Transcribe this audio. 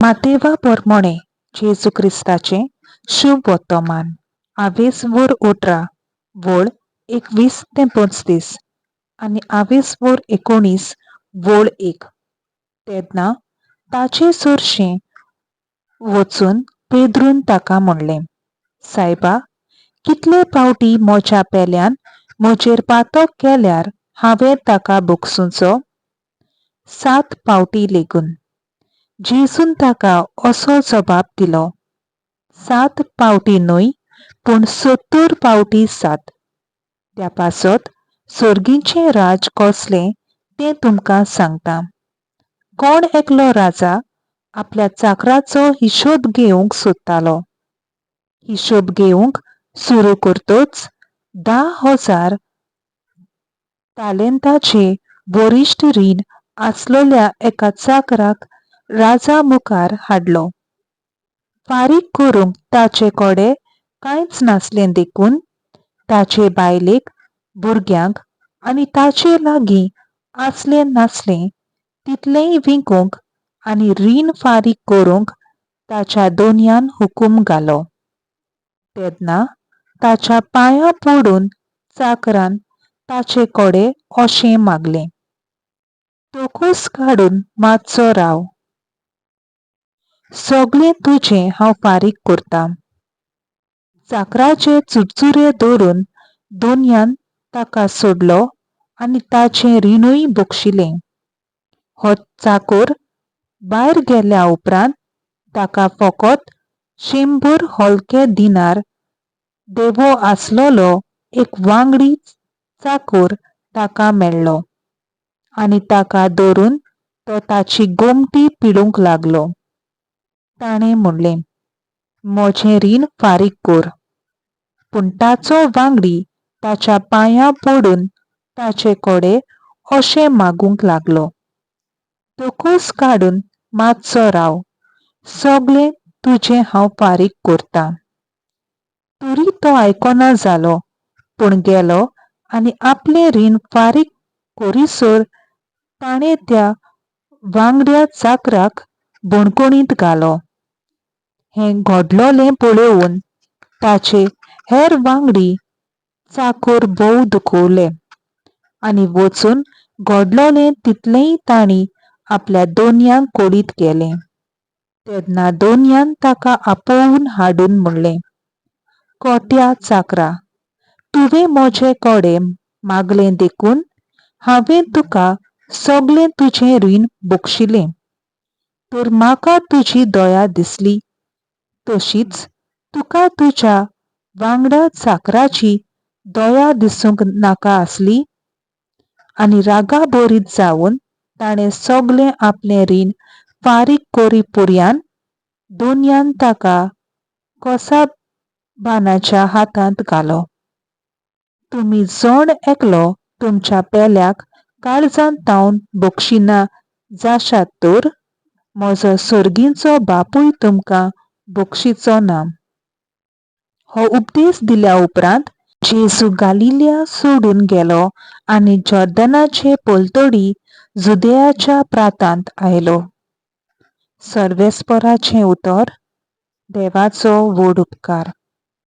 मातेवा पोरमोणे जेजू क्रिस्ताचें शुभ वर्तमान आवेस वोर 18 वळ 21 ते 35 आनी आवेस वोर 19 वळ 1. तेन्ना ताचे सरशीं वचून पेद्रून ताका म्हणलें, सायबा, कितले पावटी म्हज्या पेल्यान म्हजेर पातक केल्यार हांवें ताका भोगसुचो? 7 पावटी लेगून. जेजून ताका असो जबाब दिलो, 7 पावटी न्हय, पूण 70 पावटी 7. त्या पासत सर्गीचें राज कसलें तें तुमकां सांगता. कोण एकलो राजा आपल्या चाकराचो हिशोब घेवंक सोदतालो. हिशोब घेवंक सुरू करतच 10,000 तालेंताचे वरिश्ठ रीण आसलेल्या एका चाकराक राजा मुखार हाडलो. फारीक करूंक ताचे कडेन कांयच नासलें देखून ताचे बायलेक, भुरग्यांक आनी ताचे लागीं आसलें नासलें तितलेंय विकूंक आनी रीण फारीक करूंक ताच्या दोनयान हुकूम घालो. तेन्ना ताच्या पांयां पडून चाकरान ताचे कडेन अशें मागलें, तकूस काडून मातसो राव, सगळें तुजें हांव फारीक करतां. चाकराचे चुरचुरे धरून दोनयान ताका सोडलो आनी ताचें रिणूय बक्षिलें. हो चाकर भायर गेल्या उपरांत ताका फकत 100 हलके दिनार देवो आसलेलो एक वांगडी चाकर ताका मेळ्ळो आनी ताका धरून तो ताची गोमटी पिळूंक लागलो. ताणें म्हणलें, म्हजें रीण फारीक कर. पूण ताचो वांगडी ताच्या पांयां पडून ताचे कडेन अशें मागूंक लागलो, तकूस काडून मातसो राव, सगळें तुजें हांव फारीक करतां. तरी तो आयकना जालो, पूण गेलो आनी आपलें रीण फारीक करीसर ताणें त्या वांगड्या चाकराक बणकोणींत घालो. हें घडलोलें पळोवन ताचे हेर वांगडी चाकर भोव दुखवले आनी वचून घडलोलें तितलेंय तांणी आपल्या दोनयांक कळीत केलें. तेन्ना दोनयान ताका आपोवन हाडून म्हणलें, कोट्या चाकरा, तुवें म्हजे कडेन मागलें देखून हांवें तुका सगळें तुजें रीण बक्षिलें. तर म्हाका तुजी दया दिसली, तशीच तुका तुज्या वांगडा चाकराची दया दिसूंक नाका आसली? आनी रागाभरीत जावन ताणें सगळें आपलें रीण फारीक करी पुरयान दोनयान ताका कोसाबानाच्या हातांत घालो. तुमी जण एकलो तुमच्या पेल्याक काळजांत तावन बक्षिना जाशात तर म्हजो सर्गीचो बापूय तुमकां बक्षिचो ना. हो उपदेश दिल्या उपरांत जेजू गालिलिया सोडून गेलो आनी जॉर्दनाचे पलतडी जुदेयाच्या प्रांतांत आयलो. सर्वेस्पराचें उतर. देवाचो व्हड उपकार.